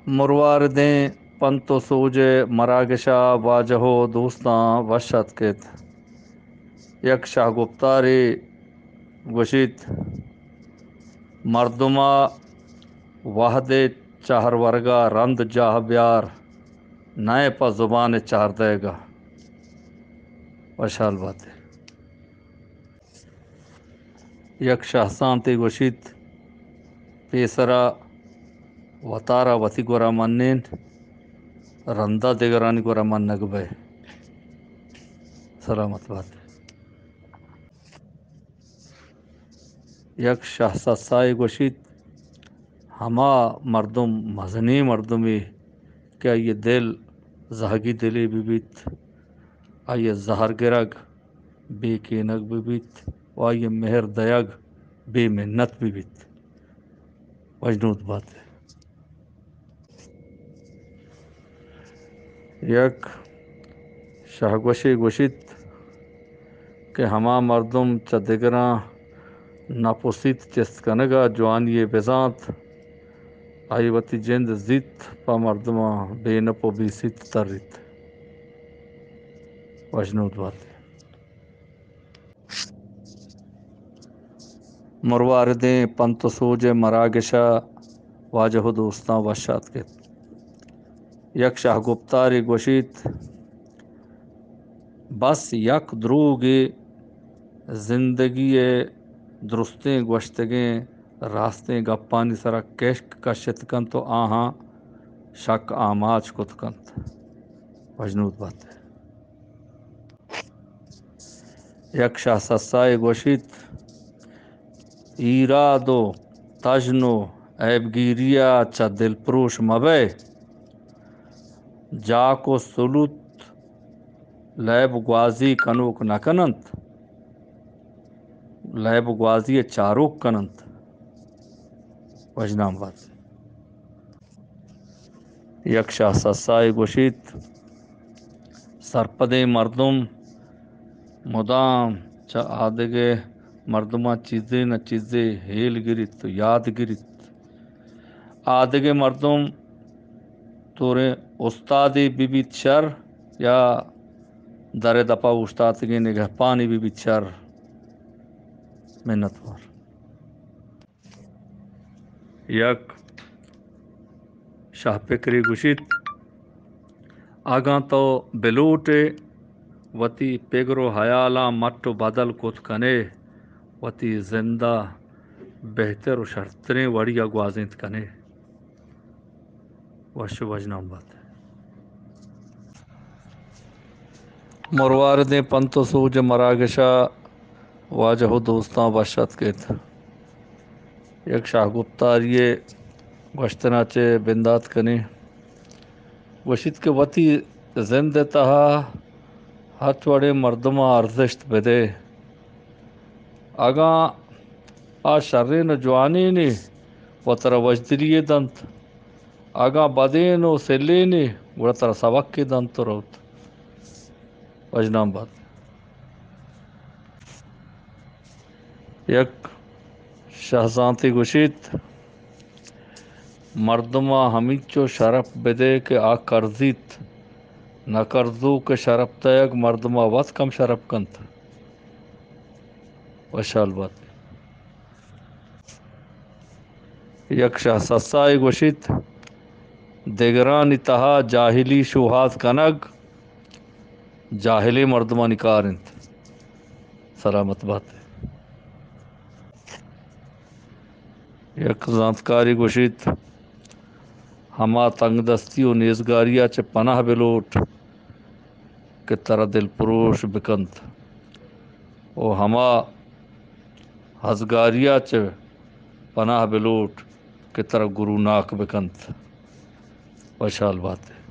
مرواردیں پنت و سوج ءِ مراگش ءَ واجہ و دوستاں وش اتک ات۔ یک شہ گپتارے گوشیت، مردم ءَ وہد ءِ چہر ورگ ءَ رند جاہ بیار، نئے پہ زبان ءِ چہر دئیگ ءَ۔ وشحال بات ئے۔ یک شہزانتے گوشیت، پیسرا وتارا وتی گورا منین، رندا دگرانی گورا منگ بئے۔ سلامت بات۔ یک شہ سسائے گوشیت، ہما مردم مزنیں مردمے کہ آئی ءِ دل زہگی دلے بہ بیت، آئی ءِ زہر گرگ بے کینگ بہ بیت و آئی ءِ مہر دئیگ بے منت بہ بیت۔ وشنود بات۔ یک شہگوشے گوشیت کہ ہما مردم چہ دگراں نپسیت چست کنگ ءَ جوانی ءَ بزانت، آئی وتی جند زیت پہ مردماں بے نپ و بے سیت تریت۔ وشنود بات۔ مرواردیں پنت و سوج ءِ مراگش ءَ واجہ و دوستاں وش آتک ات۔ یک شہ گپتارے گوشیت، بس یک دروگے زندگی ءِ درستیں گوشتگیں راستیں گپانی سرا کشک کشت کنت و آہاں شک آماچ کت کنت۔ وشنود بات۔ یک شہ سسائے گوشیت، ایراد و تژن و عیبگیری ءَ چہ دلپروش مبئے۔ جاک و سلوت لیب گوازی کنوک نہ کننت، لیب گوازی ءِ چاروک کننت۔ وشنام بات۔ یک شہ سسائے گوشیت، سرپدیں مردم مدام چہ آدگہ مردماں چیزے نہ چیزے ہیل گریت و یاد گریت۔ آدگہ مردم توریں استادے بہ بیت شر یا در ءِ دپا اوشتاتگیں نگہپانے بہ بیت شر۔ منت وار۔ یک شہ پکرے گوشیت، اگاں تو بلوٹ ئے وتی پگر و ہیالاں مٹ و بدل کت کن ئے، وتی زند ءَ بہتر و شرتریں وڑی ءَ گوازینت کن ئے۔ وش و وژنام بات۔ مرواردیں پنت و سوج ءِ مراگش ءَ واجہ و دوستاں وش اتک ات۔ یک شہ گپتاری ءِ گوشتن ءَ چہ بندات کنیں۔ گوشیت کہ وتی زند ءِ تہا ہرچ وڑیں مردم ءَ ارزشت بدئے۔ اگاں آ شریں و جوانینے، گڑا ترا وشدلی یے دنت۔ اگاں بدین و سلینے، گڑا ترا سبقے دنت و روت۔ وژنام بات۔ یک شہزانتے گوشیت، مردما ہمینچو شرپ بدئے کہ آ کرزیت، نہ کرزوک ءِ شرپ دئیگ مردما وت کم شرپ کنت۔ وشحال بات۔ یک شہ سسائے گوشیت، دگرانی تہا جاہلی شوہاز کنگ جاہلیں مردمانی کار انت۔ سلامت بات۔ یک زانتکارے گوشیت، ہما تنگدستی و نیزگاریا چہ پناہ بلوٹ کہ ترا دلپروش بکنت و ہما ہزگاریا چہ پناہ بلوٹ کہ ترا گروناک بکنت۔ وشحال بات۔